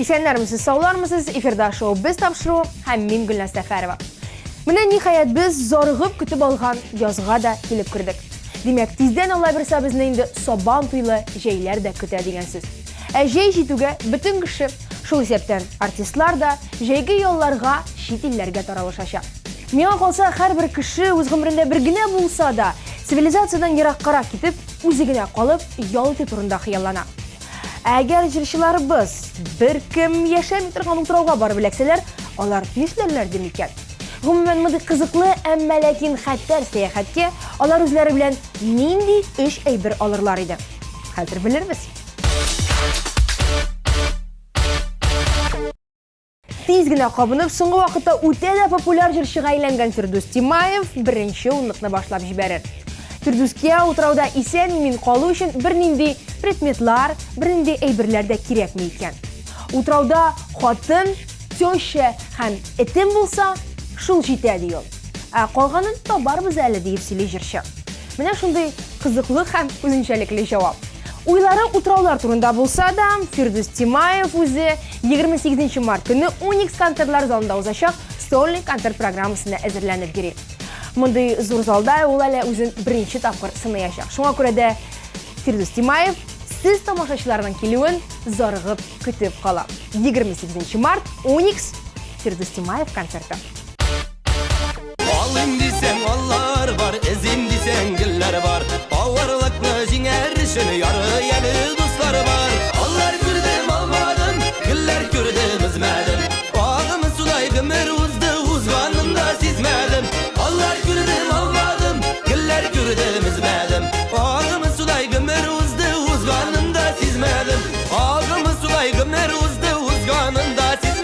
Исәннәрмесез, саулармысыз? Эфирда шоу Без тапшыруы һәм мин Гөлназ Сәфәрова. Менә ниһаять без зарыгып көтеп алган язга да килеп кердек. Димәк, тиздән Алла бирсә безне инде сабан туйлы җәйләр дә көтә дигән сүз. Ә җәй җитүгә бөтен кеше, шул исәптән артистлар да, җәйге ялларга чит илләргә таралышачак. Миңа калса, һәрбер кеше үз гомерендә бер генә булса да, цивилизациядән ераккарак китеп, үзе генә калып, ял итү турында хыяллана. Ә әгәр җырчыларыбыз беркем яшәми торган утрауга барып эләксәләр, алар нишләрләр ди микән? Гомумән, мондый кызыклы, әмма ләкин хәтәр сәяхәткә алар үзләре белән нинди өч әйбер алырлар иде? Хәзер белербез. Тиз генә кабынып, соңгы вакытта үтә дә популяр җырчыга әйләнгән Фирдүс Тимаев беренче унлыкны башлап җибәрер. Фирдүскә утрауда исән-имин калу өчен бернинди предметлар, бернинди әйберләр дә кирәкми икән. Утрауда хатын, теща һәм этем булса, шул җитә, ди ул. Ә калганын табарбыз әле, диеп сөйли җырчы. Менә шундый кызыклы һәм үзенчәлекле җавап. Уйлары утраулар турында булса да, Фирдүс Тимаев үзе 28 март көне Уникс концертлар залында узачак сольный концерт программасына әзерләнеп йөри. Мондый зур залда ул әле үзен беренче тапкыр сынаячак. Шуңа күрә дә Фирдүс Тимаев сез тамашачыларның килүен зарыгып көтеп кала. 28 март Уникс Фирдүс Тимаев концерты. Алыйм дисәң, аллар бар, эзим дисәң, гөлләр бар. Авырлыкны җиңәр өчен ярый әле дуслар бар. Аллар күрдем, алмадым, гөлләр күрдем, өзмәдем. Агым судай гомер узды, узганын да сизмәдем. Аллар күрдем, алмадым, гөлләр күрдем, өзмәдем. Агым судай гомер узды, узганын да сизмәдем. Агым судай гомер узды, узганын да сизмәдем.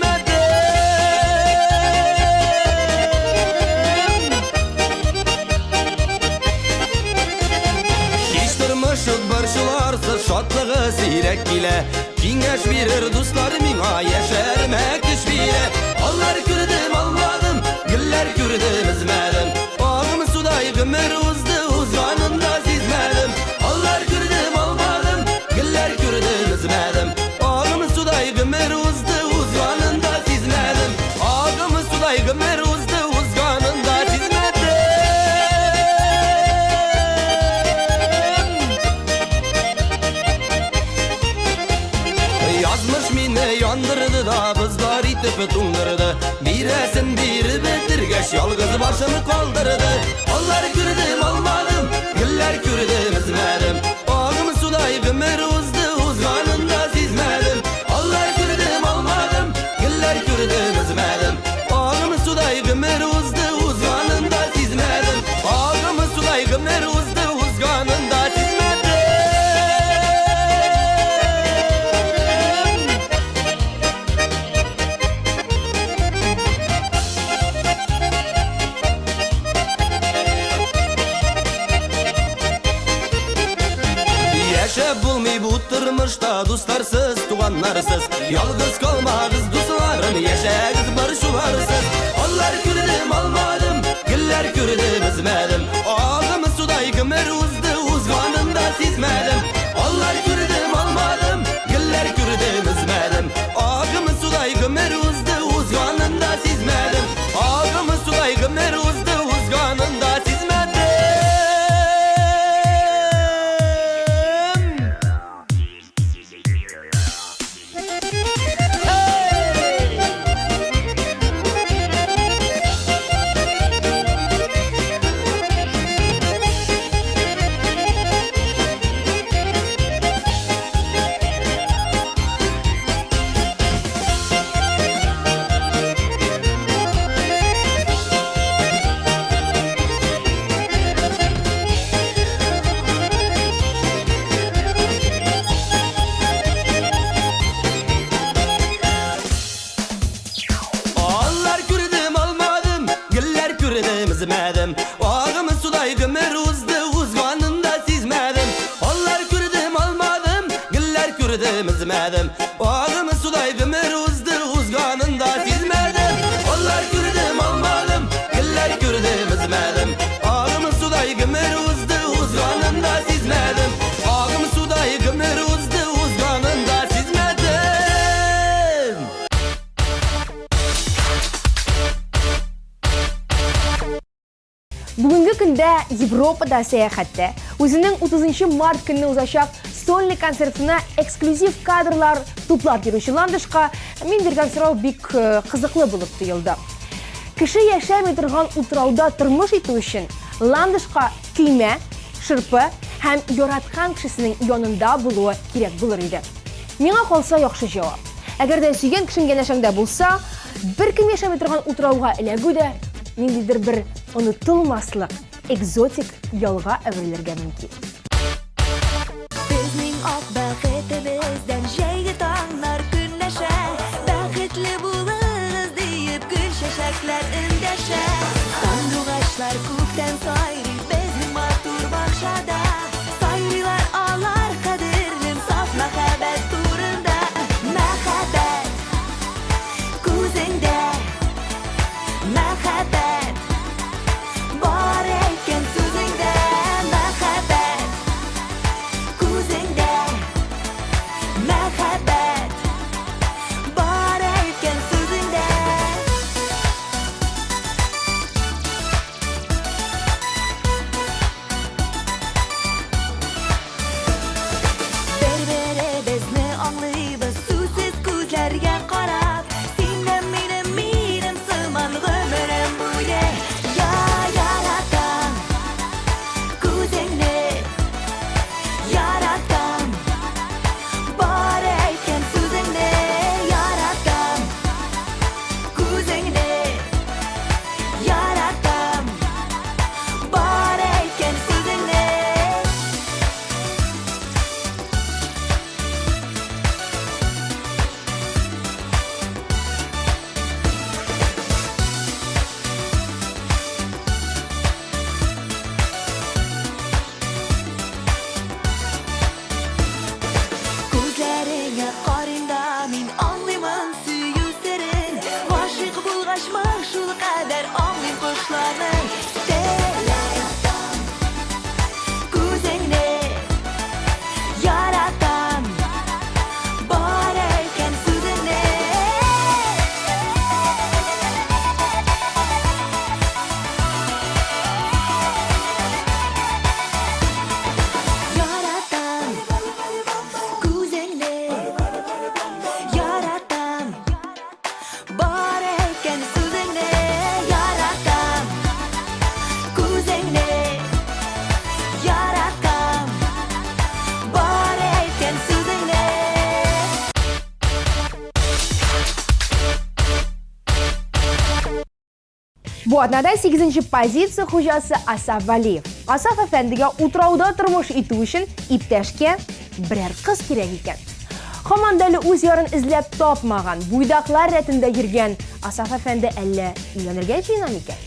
Һич тормыш юк борчуларсыз, шатлыгы сирәк килә. Киңәш бирер дуслар миңа, яшәремә көч бирә. Аллар күрдем, алмадым, гөлләр күрдем, өзмәдем. Агым судай гомер узды, узганын да сизмәдем. Аллар күрдем, алмадым, гөлләр күрдем, өзмәдем. Агым судай гомер узды, узганын да сизмәдем. Агым судай гомер узды, узганын да сизмәдем. Язмыш мине яндырды да, бозлар итеп туңдырды. Бирәсен биреп бетергәч, ялгыз башым калдырды. Аллар күрдем, алмадым, гөлләр күрдем, өзмәдем. Агым судай гомер узды, узганын да сизмәдем. Аллар күрдем, алмадым, гөлләр күрдем, өзмәдем. Агым судай гомер узды, узганын да сизмәдем. Агым судай гомер узды, узганын да сизмәдем. Яшәп булмый бу тормышта дусларсыз, туганнарсыз. Ялгыз калмагыз, дусларым, яшәгез борчуларсыз. Аллар күрдем, алмадым, гөлләр күрдем, өзмәдем. Агым судай гомер узды, узганын да сизмәдем. Аллар күрдем, алмадым, гөлләр күрдем, өзмәдем. Агым судай гомер узды, узганын да сизмәдем. Агым судай гомер узды, узганын да сизмәдем. Аллар күрдем, алмадым, гөлләр күрдем, өзмәдем. Агым судай гомер узды, узганын да сизмәдем. Аллар күрдем, алмадым, гөлләр күрдем, өзмәдем. Агым судай гомер узды, узганын да сизмәдем. Аллар күрдем, алмадым, гөлләр күрдем, өзмәдем. Агым судай гомер узды, узганын да сизмәдем. Агым судай гомер узды, узганын да сизмәдем. көндә Европада сәяхәттә. Үзенең 30 март көнне узачак сольный концертына эксклюзив кадрлар туплап йөрүче Ландышка мин биргән сорау бик э, кызыклы булып тоелды. Кеше яшәми торган утрауда тормыш итү өчен Ландышка көймә, шырпы һәм яраткан кешесенең янында булуы кирәк булыр иде. Миңа калса яхшы җавап. Әгәр дә сөйгән кешең янәшәңдә булса, беркем яшәми торган утрауга эләгү дә ниндидер бер онытылмаслык экзотик ялга әверелергә мөмкин. Безнең ак бәхетебездән җәйге таңнар көнләшә. Бәхетле булыгыз диеп гөл чәчәкләр эндәшә. Сандугачлар күктән сайрый безнең матур бакчада. Сайрыйлар алар кадерлем саф мәхәббәт турында. Мәхәббәт күзеңдә, мәхәббәт бар әйткән сүзеңдә, мәхәббәт күзеңдә, мәхәббәт бар әйткән сүзеңдә. Бер-беребезне аңлыйбыз сүзсез күзләргә карап. Син дә минем, минем сыман гомерем буе. Я яратам күзеңне, яратам бар әйткән сүзеңне, яратам күзеңне, яратам бар әйткән сүзеңне. Күзләреңә карыйм да мин аңлыймын сөю серен. Гашыйк булгачмы шул кадәр аңлыйм кошларның телен. Күзеңне яратам, бар әйткән сүзеңне. Яратам күзеңне, яратам бар әйткән сүзеңне, яратам күзеңне, яратам бар әйткән сүзеңне. Бу атнада сигезенче позиция хуҗасы Асаф Валиев. Асаф әфәндегә утрауда тормыш итү өчен иптәшкә берәр кыз кирәк икән. Һаман да әле үз ярын эзләп тапмаган, буйдаклар рәтендә йөргән Асаф әфәнде әллә өйләнергә җыена микән?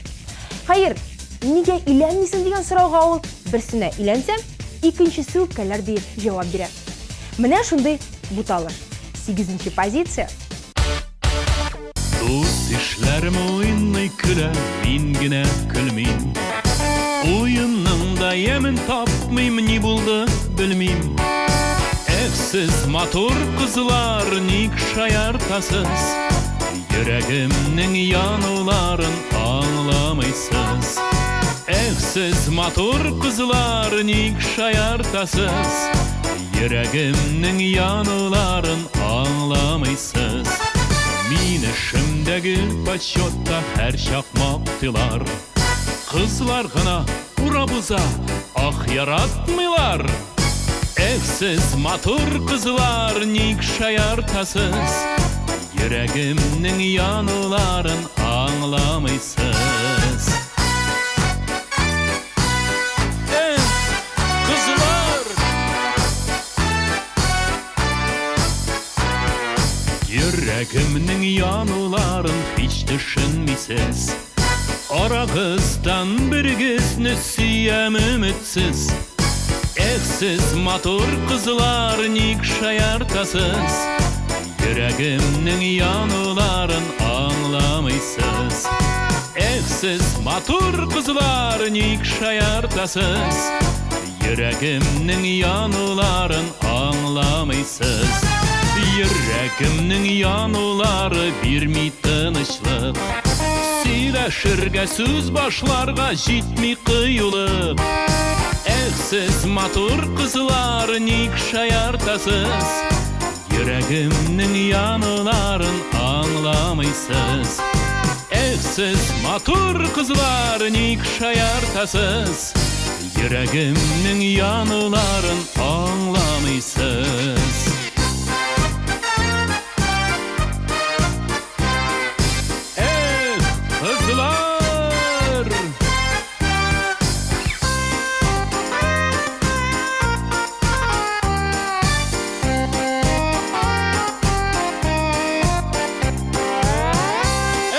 Хәер, нигә өйләнмисең дигән сорауга ул берсенә өйләнсәм, икенчесе үпкәләр диеп җавап бирә. Менә шундый буталыш. Сигезенче позиция. Дус ишләрем уйный көлә, мин генә көлмим. Уенның да ямен тапмыйм, ни булды, белмим. Эх, сез матур кызлар, ник шаяртасыз? Йөрәгемнең януларын аңламыйсыз. Эх, сез матур кызлар, ник шаяртасыз? Йөрәгемнең януларын аңламыйсыз. Мин эшемдәге почетта һәрчак мактыйлар. Кызлар гына урап уза, ах, яратмыйлар. Эх, сез матур кызлар, ник шаяртасыз? Йөрәгемнең януларын аңламыйсыз. Эх, кызлар! Йөрәгемнең януларын һич төшенмисез. Арагыздан берегезне сөям өметсез. Эх, сез матур кызлар, ник шаяртасыз? Йөрәгемнең януларын аңламыйсыз. Эх, сез матур кызлар, ник шаяртасыз? Йөрәгемнең януларын аңламыйсыз. Йөрәгемнең янулары бирми тынычлык. Сөйләшергә, сүз башларга җитми кыюлык. Эх, сез, матур кызлар, ник шаяртасыз? Йөрәгемнең януларын аңламыйсыз. Эх, сез, матур кызлар, ник шаяртасыз? Йөрәгемнең януларын аңламыйсыз. Эх, кызлар!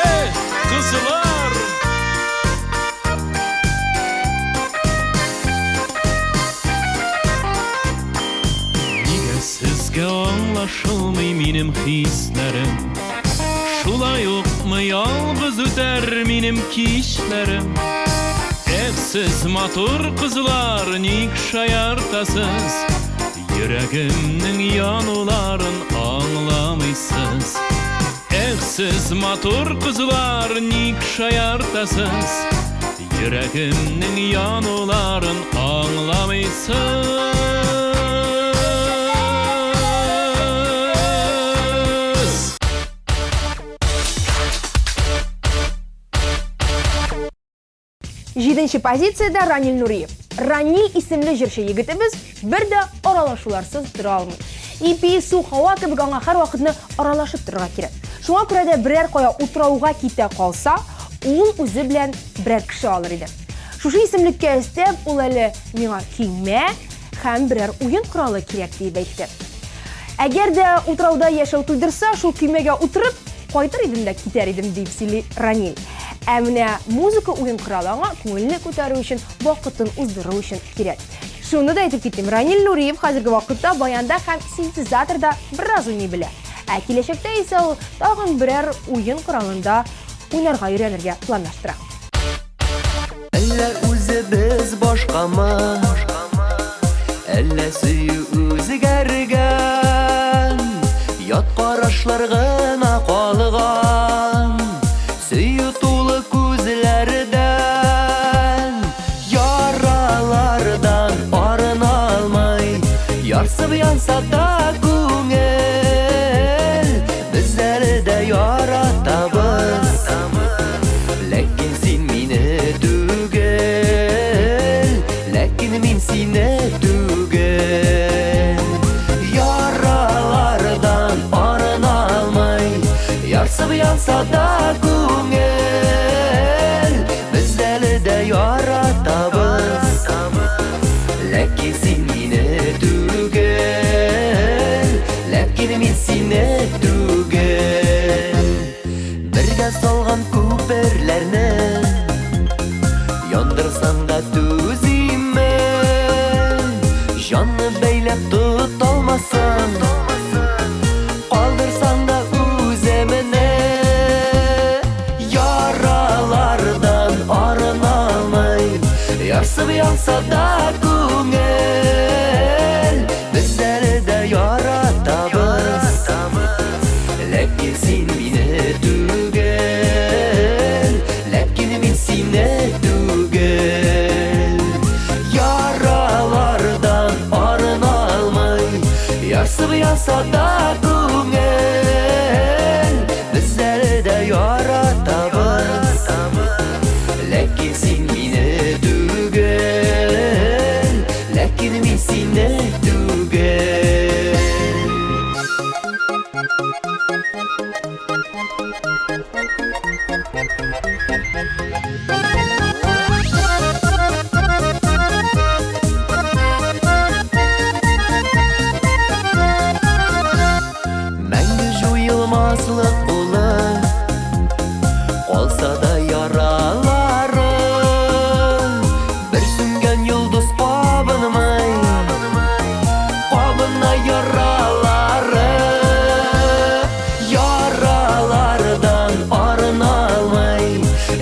Эх, кызлар! Нигә сезгә аңлашылмый минем хисләрем? Шулай укмы ялгыз үтәр минем кичләрем? Эх, сез, матур кызлар, ник шаяртасыз? Йөрәгемнең януларын аңламыйсыз. Эх, сез, матур кызлар, ник шаяртасыз? Йөрәгемнең януларын аңламыйсыз. Җиденче позициядә Ранил Нуриев. Ранил исемле җырчы егетебез бер дә аралашуларсыз тора алмый. Ипи, су, һава кебек аңа һәрвакытны аралашып торырга кирәк. Шуңа күрә дә берәр кая утрауга китә калса, ул үзе белән берәр кеше алыр иде. Шушы исемлеккә өстәп, ул әле миңа көймә һәм берәр уен коралы кирәк диеп әйтте. Әгәр дә утрауда яшәү туйдырса, шул көймәгә утырып, кайтыр идем дә китәр идем, дип сөйли Ранил. Ә менә музыка уен коралы аңа күңелне күтәрү өчен, вакытын уздыру өчен кирәк. Шуны да әйтеп китим, Ранил Нуриев хәзерге вакытта баянда һәм синтезаторда бераз уйный белә. Ә киләчәктә исә ул тагын берәр уен коралында уйнарга өйрәнергә планлаштыра. Әллә үзебез башкамы? Әллә сөю үзгәргән? Ят карашлар гына калган. Сөю тулы күзләрдән, яралардан арына алмый. Ярсып янса да күңел, без әле дә яратабыз. Ләкин син мине түгел, ләкин мин сине түгел. Яралардан арына алмый, ярсып янса да күңел, без әле дә яратабыз. Ләкин син мине түгел, ләкин мин сине түгел. Бергә салган күперләрне яндырсаң да түзимен. Җанны бәйләп тоталмасаң, калдырсаң да үземне. Яралардан арына алмый, ярсып янса да күңел, без әле дә яратабыз. Ләкин син мине түгел, ләкин мин сине түгел. Яралардан арына алмый, ярсып янса да күңел, без әле дә яратабыз. Ләкин син мине түгел, ләкин мин сине түгел. Мәңге җуелмаслык булып калса да яралары, бер сүнгән йолдыз кабынмый, кабына яралары. Яралардан арына алмый,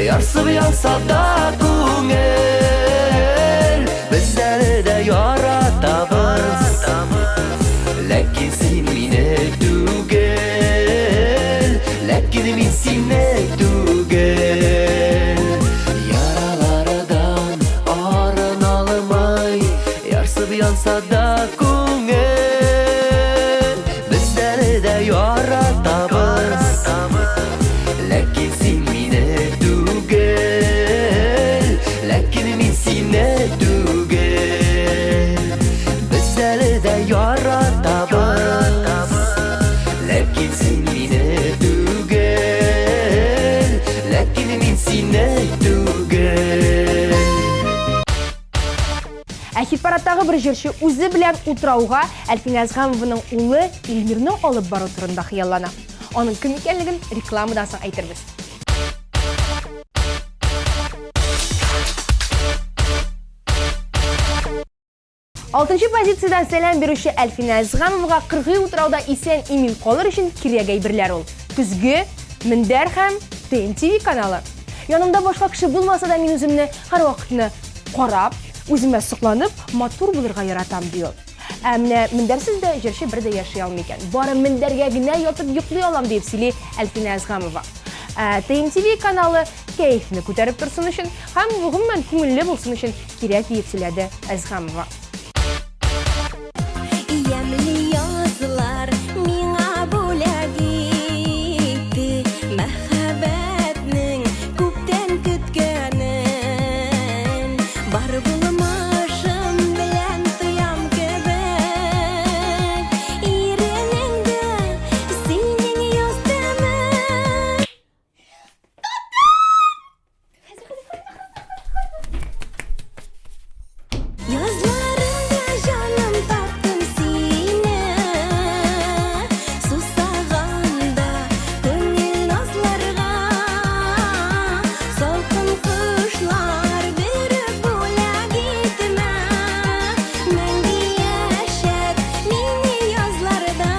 ярсып янса да күңел, без әле дә яратабыз. Ләкин син мине түгел, ләкин мин сине түгел. янса да күңел, без әле дә яратабыз. Ләкин син мине түгел, ләкин мин сине түгел. Без әле дә яратабыз, ләкин син мине түгел, ләкин мин сине түгел. Ә хит-парадтагы бер җырчы үзе белән утрауга Әлфинә Әзгамованың улы Илмирны алып бару турында хыяллана. Аның кем икәнлеген рекламадан соң әйтербез. Алтынчы позициядән сәлам бирүче Әлфинә Әзгамовага кыргый утрауда исән-имин калыр өчен кирәк әйберләр ул. Көзге, мендәр һәм ТНТВ каналы. Янымда башка кеше булмаса да мин үземне һәрвакытны карап, үземә сокланып, матур булырга яратам, ди ул. Ә менә мендәрсез дә җырчы бер дә яши алмый икән. Бары мендәргә генә ятып йоклый алам, диеп сөйли Әлфинә Әзгамова. Ә ТНТВ каналы кәефне күтәреп торсын өчен һәм гомумән күңелле булсын өчен кирәк, диеп сөйләде Әзгамова. Ямьле язлар миңа бүләк итте Мәхәббәтнең күптән көткәнен. Бар булмышым белән тоям кебек Иренеңдә синең яз тәмен. Язларымда җаным таптым сине Сусаганда күңел назларга Салкын кышлар биреп бүләк итмә Мәңге яшәт мине язларда.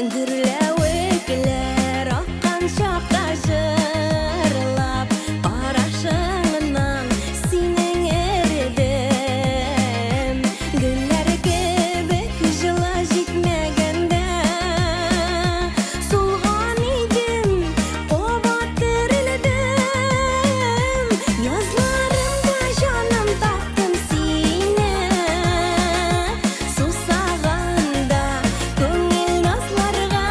Гөрләвекләр аккан чакта җырлап, Карашыңнан синең эредем. Гөлләр кебек җылы җитмәгәндә, Сулган идем, кабат терелдем. Язларымда җаным таптым сине, Сусаганда күңел назларга.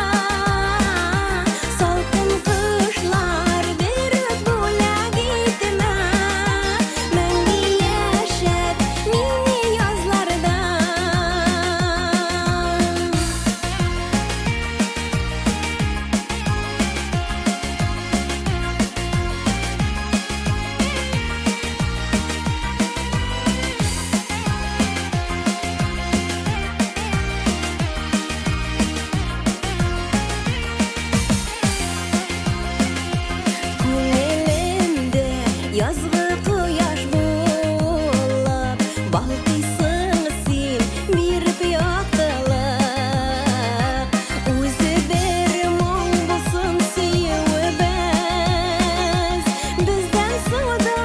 Салкын кышлар берүк бүләк итмә, Мәңге яшәт мине язларда. Күңелемдә язгы кояш булып Балкыйсың син, биреп яктылык. Үзе бер моң булсын сөюебез, Бездән соң да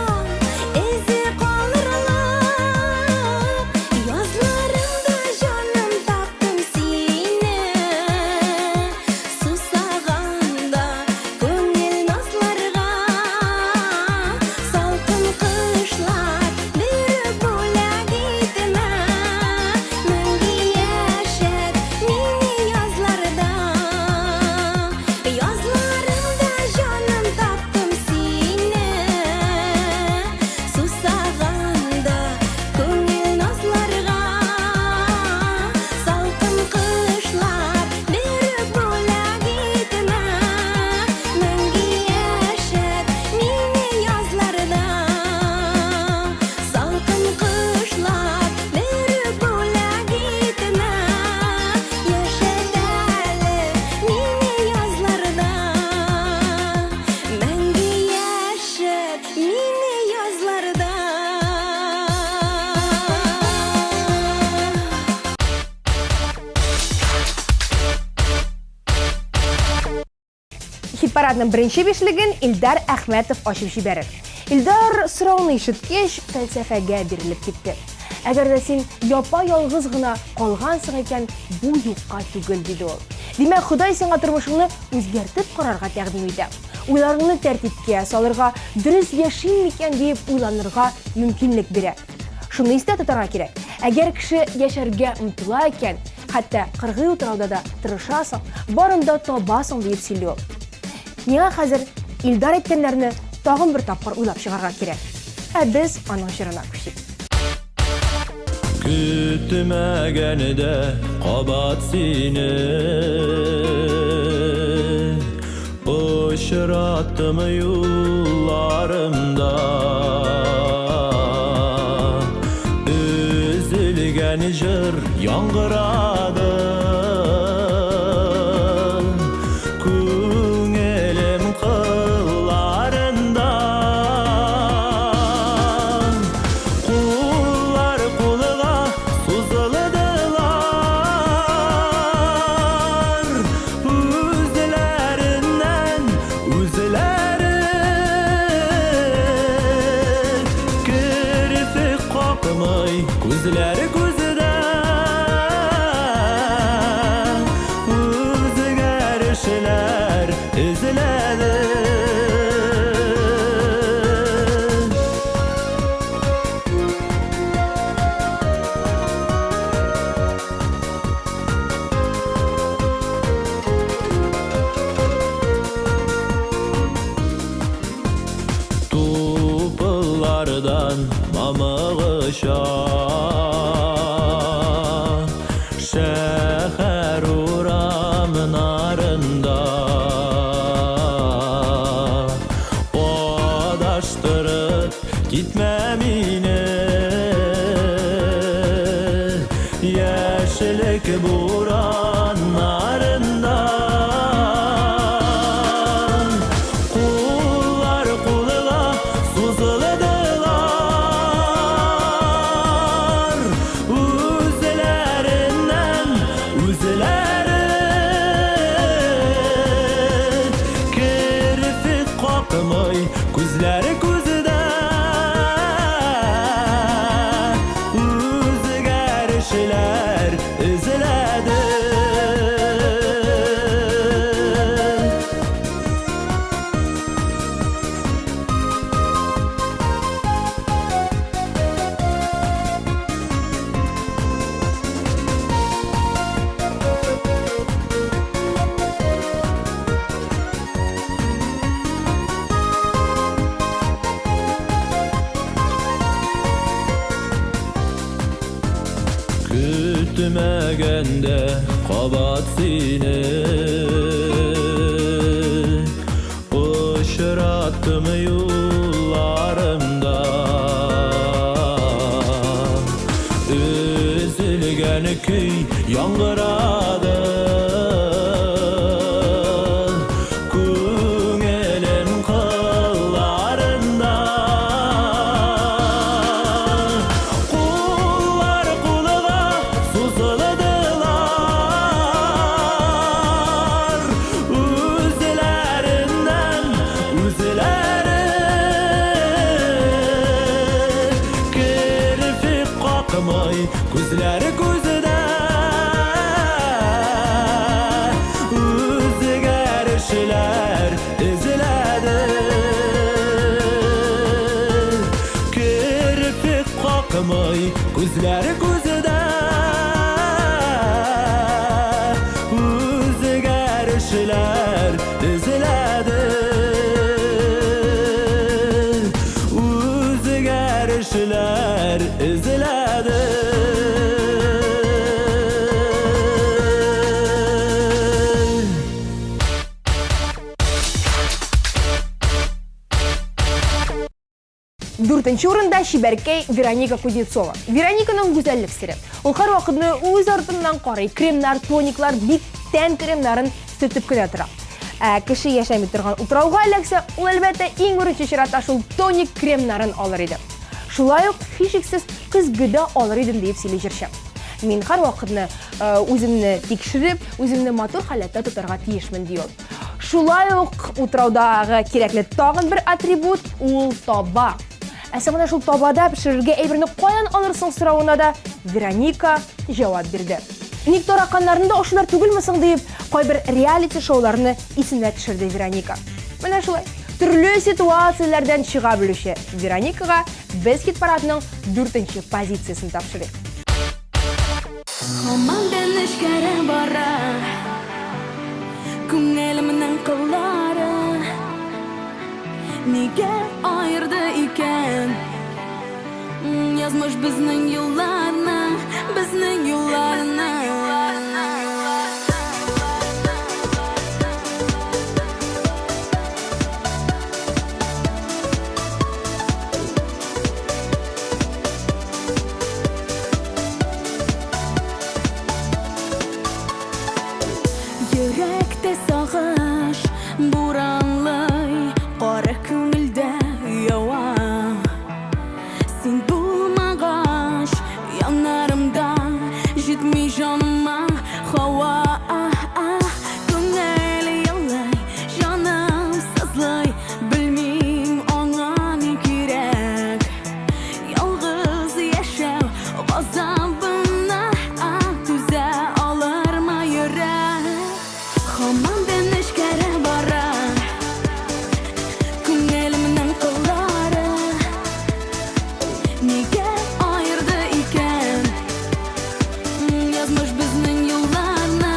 эзе калырлык. Язларымда җаным таптым сине, Сусаганда күңел назларга. Салкын кышлар биреп бүләк итмә, Мәңге яшәт мине язларда. Язларымда җаным таптым сине, Сусаганда күңел назларга. Салкын кышлар биреп бүләк итмә, Мәңге яшәт мине язларда. Салкын кышлар биреп бүләк итмә, Яшәт әле мине язларда. Мәңге яшәт мине язларда. Хит-парадның беренче бишлеген Илдар Әхмәтов ачып җибәрер. Илдар сорауны ишеткәч, фәлсәфәгә бирелеп китте. Әгәр дә син япа-ялгыз гына калгансың икән, бу юкка түгел, диде ул. Димәк, Ходай сиңа тормышыңны үзгәртеп карарга тәкъдим итә. Уйларыңны тәртипкә салырга, дөрес яшим микән диеп уйланырга мөмкинлек бирә. Шуны истә тотарга кирәк, әгәр кеше яшәргә омтыла икән, хәтта кыргый утрауда да тырышасың, барын да табасың, диеп сөйли ул. Миңа хәзер Илдар әйткәннәрне тагын бер тапкыр уйлап чыгарга кирәк. Ә без аның җырына күчик. Көтмәгәндә кабат сине Очраттым юлларымда. Өзелгән җыр яңгырады Күңелем кылларында. Куллар кулга сузылдылар, Үзләреннән үзләре. Керфек какмый күзләр күздә, Үзгәрешләр эзләде. Тупыллардан мамык оча, Шәһәр урамнарында. Адаштырып китмә мине, Яшьлек бураннарында. Куллар кулга сузылдылар, Үзләреннән үзләре. Керфек какмый күзләре күздә, Үзгәрешләр эзләде. Көтмәгәндә кабат сине Очраттым юлларымда. Өзелгән көй яңгырады Күңелем кылларында. Куллар кулга сузылдылар, Үзләреннән үзләре. Керфек какмый күзләре күздә, Үзгәрешләр эзләде. Керфек какмый күзләре күздә, Үзгәрешләр эзләде. Үзгәрешләр эзләде. Дүртенче урында чибәркәй Вероника Кузнецова. Верониканың гүзәллек сере. Ул һәрвакытны үз артыннан карый, кремнар, тониклар, бик тән кремнарын сөртеп кенә тора. Ә кеше яшәми торган утрауга эләксә, ул әлбәттә иң беренче чиратта шул тоник кремнарын алыр иде. Шулай ук һичшиксез көзге дә алыр идем диеп сөйли җырчы. Мин һәрвакытны э, үземне тикшереп, үземне матур халәттә тотарга тиешмен, ди ул. Шулай ук утраудагы кирәкле тагын бер атрибут ул таба. Ә соң менә шул табада пешерергә әйберне каян алырсың соравына да Вероника җавап бирде. Ник тараканнарны да ашыйлар түгелме соң диеп, кайбер реалити-шоуларны исенә төшерде Вероника. Менә шулай, төрле ситуацияләрдән чыга белүче Вероникага без хит-парадның дүртенче позициясен тапшырыйк. Һаман да нечкәрә бара Күңелемнең кыллары. Нигә аерды икән Язмыш безнең юлларны, безнең юлларны? Йөрәктә сагыш буранлый, кара күңелдә ява. Син булмагач яннарымда, җитми җаныма һава. Күңел елый, җаным сызлый, белмим аңа ни кирәк. Ялгыз яшәү газабына түзә алырмы йөрәк? Һаман да нечкәрә бара күңелемнең кыллары. Нигә аерды икән язмыш безнең юлларны,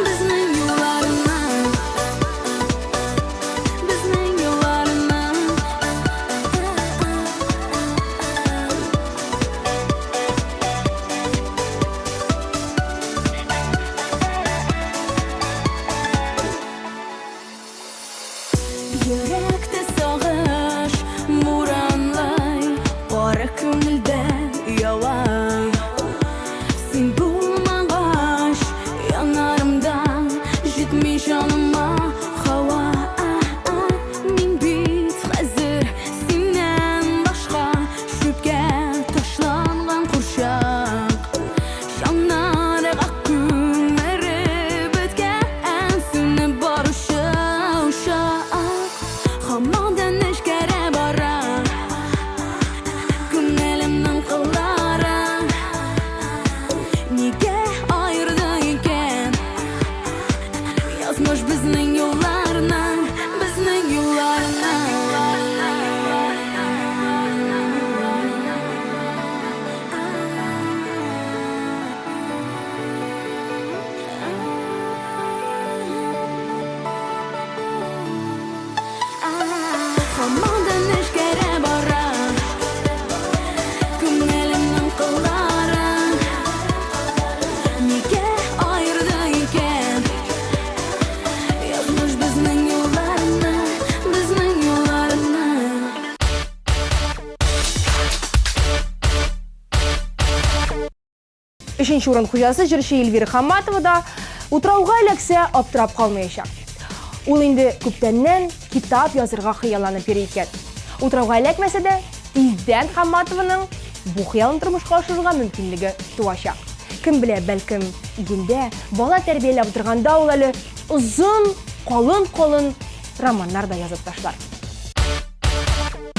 безнең юлларны, безнең юлларны? Йөрәктә сагыш буранлый, кара күңелдә ява. Син булмагач яннарымда, җитми җаныма һава. Мин бит хәзер синнән башка чүпкә ташланган курчак. Җаннарга күмереп беткән, сүнеп баручы учак. Һаман да нечкәрә бара күңелемнең кыллары. Нигә аерды икән язмыш безнең юлларны, безнең юлларны? Һаман да нечкәрә бара күңелемнең кыллары. Нигә аерды икән язмыш безнең юлларны, безнең юлларны? Өченче урын хуҗасы җырчы Эльвира Хамматова да утрауга эләксә аптырап калмаячак. Ул инде күптәннән китап язырга хыялланып йөри икән. Утрауга эләкмәсә дә, тиздән Хамматованың бу хыялын тормышка ашырырга мөмкинлеге туачак. Кем белә, бәлкем, игендә бала тәрбияләп утырганда ул әле озын, калын-калын романнар да язып ташлар.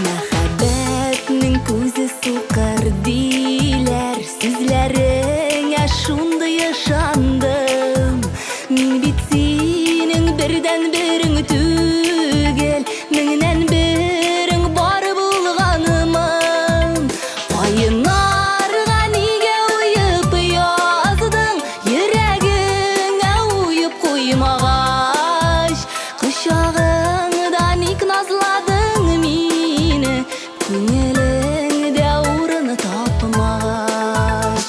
Мәхәббәтнең күзе сукыр диләр, сүзләреңә шундый ышандым. Мин бит синең бердәнберең түгел, меңнән берең бар булганымын. Каеннарга нигә уеп яздың, йөрәгеңә уеп куймагач? Кочагыңда ник назладың мине, Күңелеңдә урын тапмагач?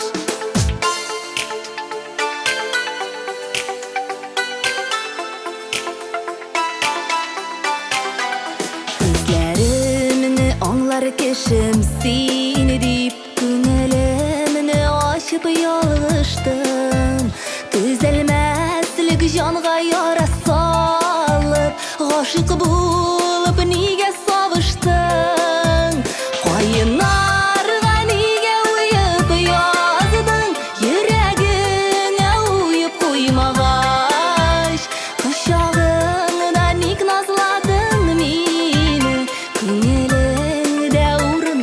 Хисләремне аңлар кешем син дип, Күңелемне ачып ялгыштым. Төзәлмәслек җанга яра салып, Гашыйк булып нигә савыштың? Каеннарга нигә уеп яздың, Йөрәгеңә уеп куймагач? Кочагыңда ник назладың мине, Күңелеңдә урын.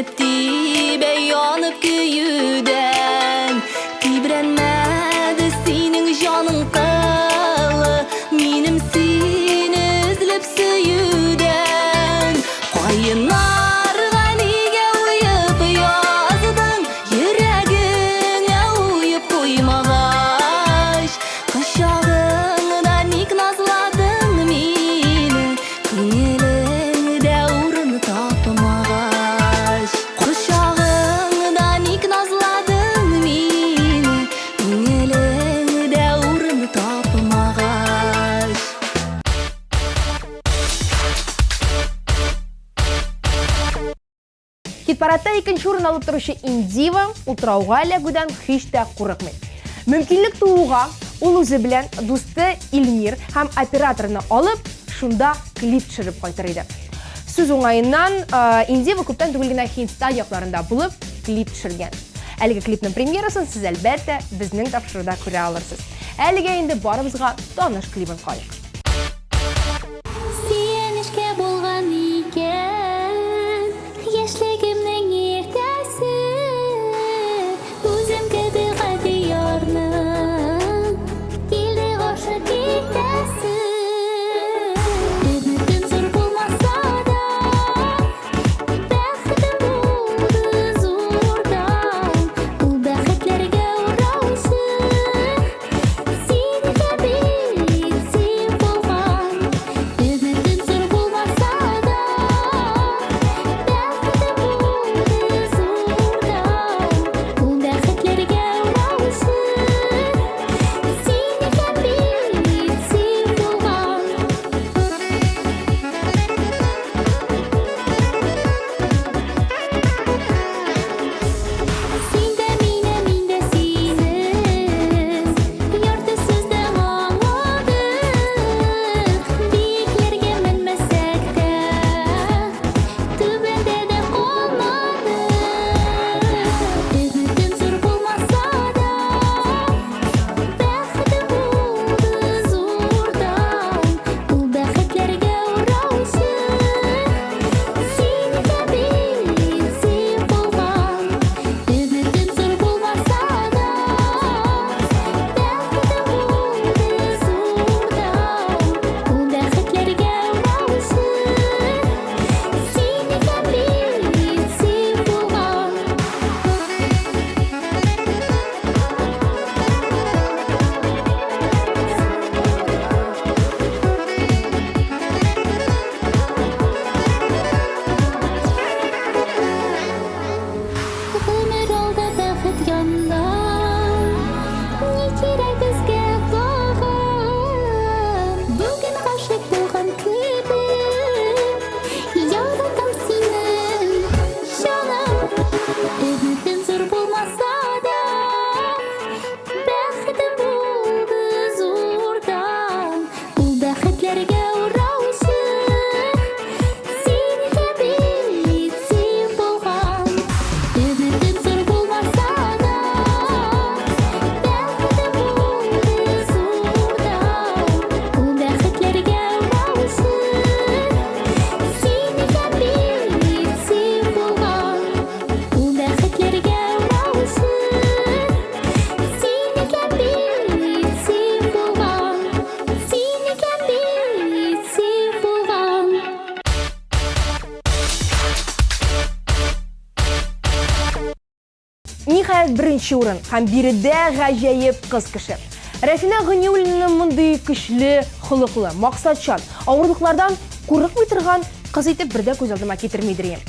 Әрнеп тибә янып көюдән. Тибрәнмәде синең җаның кылы, минем сине эзләп сөюдән. Каеннарга нигә уеп яздың, йөрәгеңә уеп куймагач? Кочагыңда ник назладың мине, Күңелеңдә урын тапмагач? Кочагыңда ник назладың мине, Күңелеңдә урын тапмагач? Хит-парадта икенче урын алып торучы Индива утрауга эләгүдән һич тә курыкмый. Мөмкинлек тууга ул үзе белән дусты Илмир һәм операторны алып, шунда клип төшереп кайтыр иде. Сүз уңаеннан, Индива күптән түгел генә Һиндстан якларында булып, клип төшергән. Әлеге клипның премьерасын сез, әлбәттә, безнең тапшыруда күрә алырсыз. Әлегә инде барыбызга таныш клибын карыйк. Сөенечкә булган икән Яшьлегемнең иртәсе. Үзем кебек гади ярның Килде гашык итәсе. Өметем зур булмаса да, Бәхетем булды зурдан. Ул бәхетләргә ураучы Син кебек син булган. Өметем зур булмаса да, Бәхетем булды зурдан. Ул бәхетләргә ураучы Син кебек син булган. Син дә мине, мин дә сине Ярты сүздән аңладык. Биекләргә менмәсәк тә, Түбәндә дә калмадык. Өметем зур булмаса да, Бәхетем булды зурдан. Ул бәхетләргә ураучы Син кебек син булган. Өметем зур булмаса да, Бәхетем булды зурдан. Ул бәхетләргә ураучы Син кебек син булган. Гомер алда, бәхет янда, Ни кирәк безгә тагын? Бүген гашыйк булган кебек, Яратам сине, җаным. Өметем зур булмаса да, Бәхетем булды зурдан. Ул бәхетләргә ураучы Син кебек син булган. Өметем зур булмаса да, Бәхетем булды зурдан. Ул бәхетләргә ураучы Син кебек син булган. Ул бәхетләргә ураучы Син кебек син булган. Син кебек син булган. Ниһаять, беренче урын һәм биредә гаҗәеп кыз кеше. Рәфинә Гыниуллина мондый көчле холыклы, максатчан, авырлыклардан курыкмый торган кыз итеп бер дә күз алдыма китермидер идем.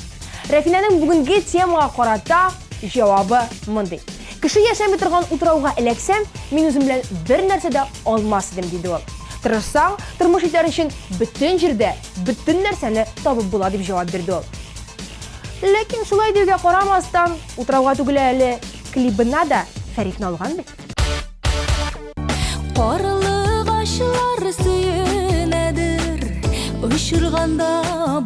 Рәфинәнең бүгенге темага карата җавабы мондый. Кеше яшәми торган утрауга эләксәм, мин үзем белән бер нәрсә дә алмас идем, диде ул. Тырышсаң, тормыш итәр өчен бөтен җирдә бөтен нәрсәне табып була, дип җавап бирде ул. Ләкин шулай диюгә карамастан, утрауга түгел әле, клибына да Фәритне алган бит. Карлыгачлар сөенәдер Очырганда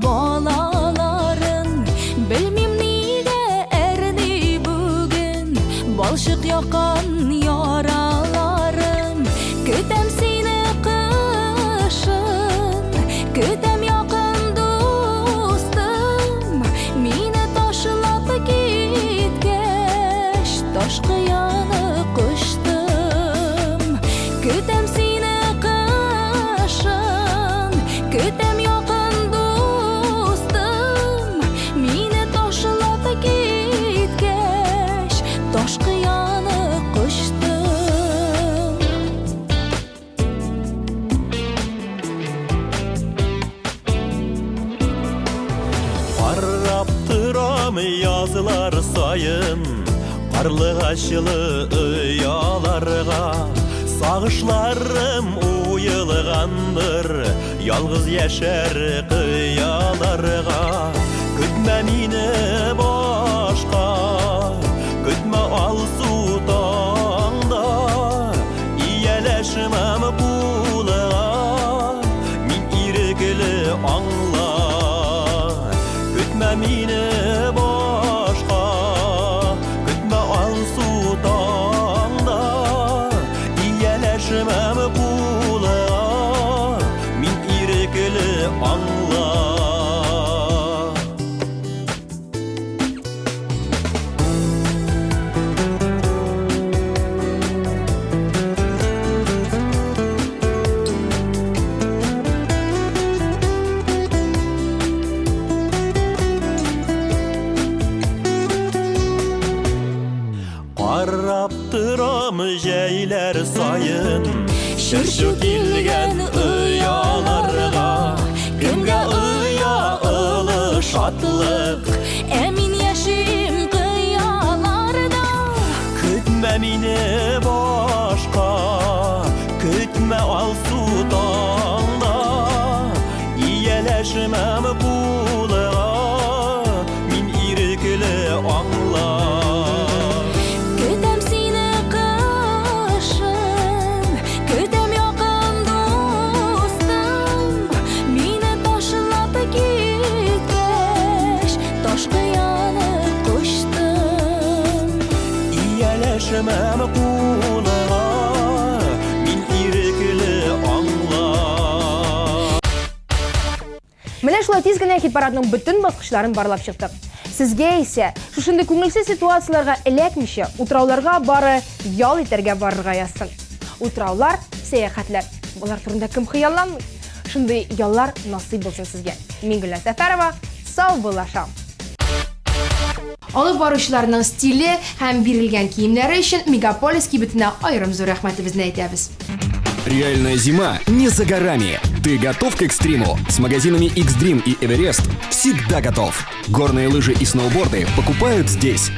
балаларын. Белмим нигә әрни бүген Балчык яккан яраларым. Көтәм сине кышын, Көтәм якын дустым. Мине ташлап. торам язлар саен Карлыгачлы ояларга. Сагышларым уелгандыр Ялгыз яшәр кыяларга. Көтмә мине башка, Көтмә алсу таңда. Ияләшмәм кулыңа, Мин ирекле, аңла. Көтмә мине башка, Көтмә алсу таңда. Ияләшмәм кулыңа, Мин ирекле, аңла. Карап торам җәйләр саен Чыр-чу килгән ояларга. Кемгә оя олы шатлык, Ә мин яшим кыяларда. Көтмә мине башка, Көтмә алсу таңда. Ияләшмәм кулыңа, Мин ирекле, аңла. Көтәм сине кышын, Көтәм, якын дустым. Мине ташлап киткәч, Таш кыяны кочтым. Ияләшмәм кулыңа, Мин ирекле, аңла. Менә шулай тиз генә хит-парадның бөтен баскычларын барлап чыктык. Сезгә исә шушындый күңелсез ситуацияләргә эләкмичә, утрауларга бары ял итәргә барырга язсын. Утраулар, сәяхәтләр. Болар турында кем хыялланмый? Шундый яллар насыйп булсын сезгә. Мин Гөлназ Сәфәрова, сау булашам. Алып баручыларның стиле һәм бирелгән киемнәре өчен Мегаполис кибетенә аерым зур рәхмәтебезне әйтәбез. Реальная зима не за горами. Ты готов к экстриму? С магазинами X-Dream и Эверест всегда готов. Горные лыжи и сноуборды покупают здесь.